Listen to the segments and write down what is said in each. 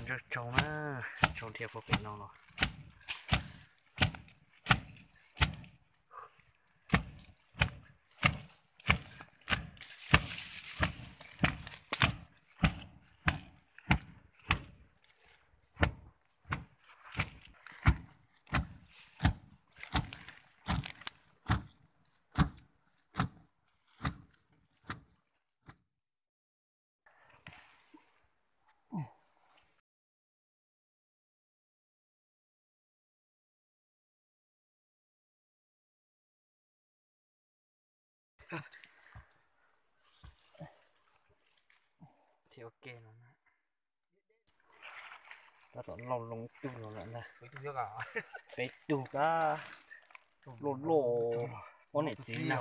Ntsawj tsaug na, tsaug dhia puag pem no los. Thiab ua ke no na. Tab tom lauj loo ib tug no lawm ntag. Peb tug kab loj loj. Ob niam txiv na,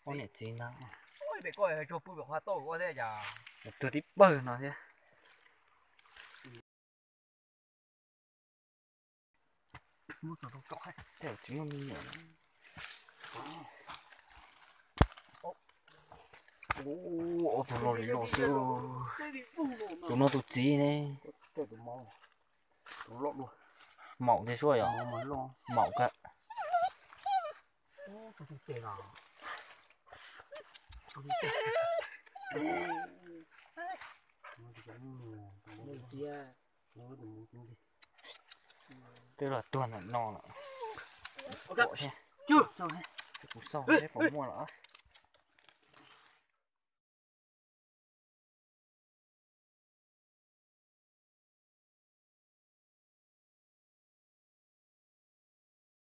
ob niam txiv na. Tuag tib pawg no thiab. Tsis muaj me nyuam. Ub, ob tug loj li loj xwb. Tus no tus txiv ne. Maum thiab suab yom. Maum kawg. Twb los tuag ntawm no lawm. Pom thiab. Kuv xauj seb puas muaj lawm.